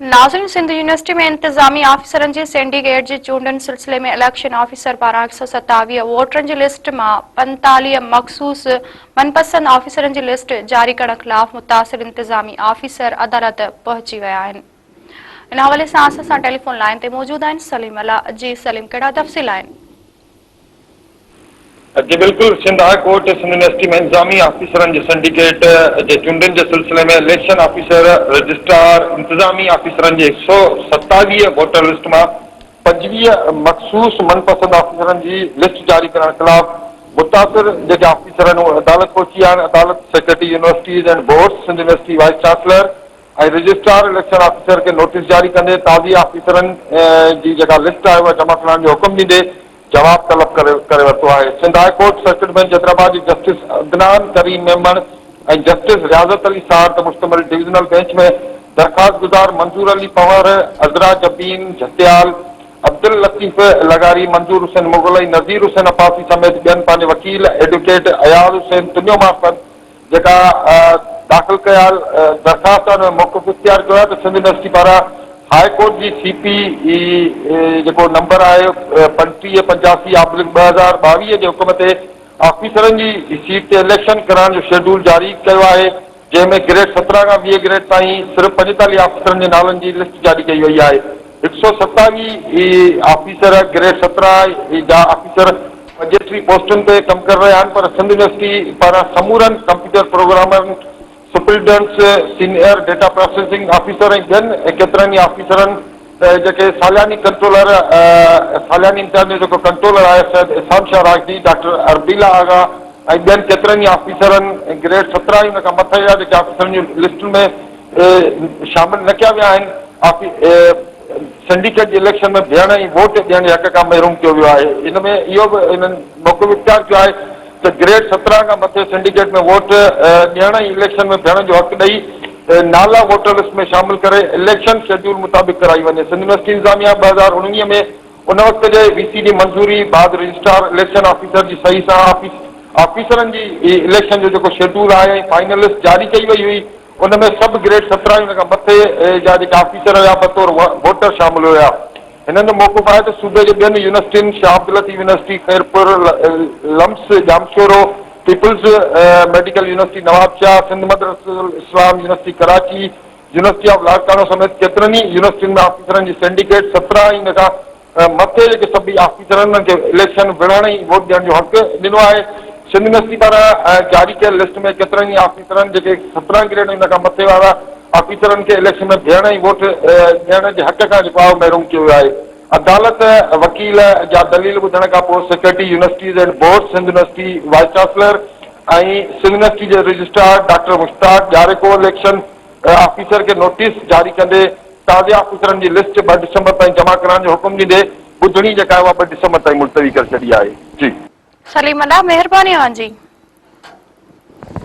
ناظرين سنڌ يونيورسٽي ۾ انتظامي آفيسرن جي سينڊيڪيٽ جي چونڊن سلسلي ۾ اليڪشن آفيسر پاران 127 ووٽرن جي لسٽ مان 45 مخصوص من پسند آفيسرن جي لسٽ جاري ڪرڻ خلاف متاثر انتظامي آفيسر عدالت پهچي ويا آهن ان حوالي سان اسان سان ٽيليفون لائين تي موجود آهن سليم الله جي سليم ڪهڙا تفصيل آهن. جي بلڪل Sindh high court Sindh university ۾ انتظامي آفيسرن جي سنڊيڪيٽ جي چونڊن جي سلسلي ۾ اليڪشن آفيسر رجسٽرار انتظامي آفيسرن جي 127 ووٽر لسٽ مان 25 مخصوص من پسند آفيسرن جي لسٽ جاري ڪرڻ خلاف متاثر جيڪي آفيسر آهن اهي عدالت پهچي ويا آهن عدالت secretary universities and boards Sindh university vice chancellor ۽ registrar election officer کي نوٽيس جاري ڪندي تازي آفيسرن جي جيڪا لسٽ آهي اها جمع ڪرائڻ جو حڪم ڏيندي جواب طلب ڪري ورتو آهي. Sindh high court circuit bench Hyderabad جي جسٽس عدنان ڪريم ميمڻ ۽ جسٽس رياضت علي ساهڙ تي مشتمل ڊويزنل بئنچ ۾ درخواستگذار منظور علي پنهور، عذرا جبين جهتيال، عبداللطيف لغاري، منظور حسين مغل ۽ نذير حسين عباسي سميت ٻين پنهنجي وڪيل ايڊووڪيٽ اياز حسين تنيو معرفت جيڪا داخل ڪيل درخواست آهي ان ۾ موقف اختيار ڪيو آهي ته سنڌ يونيورسٽي پاران هاء ڪورٽ جي سي پي اي جيڪو نمبر آهي 35 85 آبلڪ 2022 جي حڪم تي آفيسرن جي سيٽ تي اليڪشن ڪرائڻ جو شيڊول جاري ڪيو آهي جنهن ۾ گريڊ 17 کان 20 گريڊ تائين صرف 45 آفيسرن جي نالن جي لسٽ جاري ڪئي وئي آهي. 127 آفيسر گريڊ 17 جا آفيسر بجيٽري پوسٽن تي ڪم ڪري رهيا آهن پر سنڌ يونيورسٽي پاران سمورن computer پروگرامرن، superintendents, senior data processing officer ۽ ٻين ڪيترن ئي آفيسرن جيڪي سالياني ڪنٽرولر سالياني امتحان جو جيڪو ڪنٽرولر آهي سيد عصام شاهه راشدي، ڊاڪٽر اربيلا آغا ۽ ٻين ڪيترن ئي آفيسرن گريڊ 17 ۽ ان کان مٿي جا جيڪي آفيسرن جون لسٽن ۾ شامل نه ڪيا ويا آهن، سنڊيڪيٽ جي اليڪشن ۾ بيهڻ ۽ ووٽ ڏيڻ جي حق کان محروم ڪيو ويو آهي، ان ۾ اهو به انهن موقف اختيار ڪيو آهي ته گريڊ 17 کان مٿي سنڊيڪيٽ ۾ ووٽ ڏيڻ ۽ اليڪشن ۾ بيهڻ جو حق ڏئي نالا ووٽر لسٽ ۾ شامل ڪري اليڪشن شيڊيول مطابق ڪرائي وڃي، سنڌ يونيورسٽي انتظاميا 2019 ۾ ان وقت جي وي سي جي منظوري بعد رجسٽرار اليڪشن آفيسر جي صحيح سان آفيسرن جي اليڪشن جو جيڪو شيڊول آهي ۽ فائنل لسٽ جاري ڪئي وئي هئي ان ۾ سڀ گريڊ 17 ۽ ان کان مٿي جا جيڪي آفيسر هيا بطور ووٽر شامل هيا. هنن جو موقف آهي ته صوبي جي ٻين يونيورسٽين Shah Abdul Latif university Khairpur, LUMHS Jamshoro, peoples medical university Nawabshah, Sindh Madressatul Islam university Karachi, university of Larkana سميت ڪيترن ئي يونيورسٽين ۾ آفيسرن جي سينڊيڪيٽ 17 ۽ ان کان مٿي جيڪي سڀئي آفيسر آهن انهن کي اليڪشن وڙهڻ ۽ ووٽ ڏيڻ جو حق ڏنو آهي. سنڌ يونيورسٽي پاران جاري ڪيل لسٽ ۾ ڪيترن ئي آفيسرن جيڪي 17 گريڊ ۽ ان کان مٿي وارا آفيسرن کي اليڪشن ۾ بيهڻ ۽ ووٽ ڏيڻ جي حق کان جيڪو آهي محروم ڪيو ويو آهي. عدالت وڪيل جا دليل ٻڌڻ کانپوء secretary universities and board Sindh university vice chancellor ۽ Sindh university جي registrar doctor Mushtaq Jariko election officer کي نوٽيس جاري ڪندي تازي آفيسرن جي لسٽ 2 ڊسمبر تائين جمع ڪرائڻ جو حڪم ڏيندي ٻڌڻي جيڪا آهي اها 2 ڊسمبر تائين ملتوي ڪري ڇڏي آهي. جي. سليم الله مهرباني اوهان جي.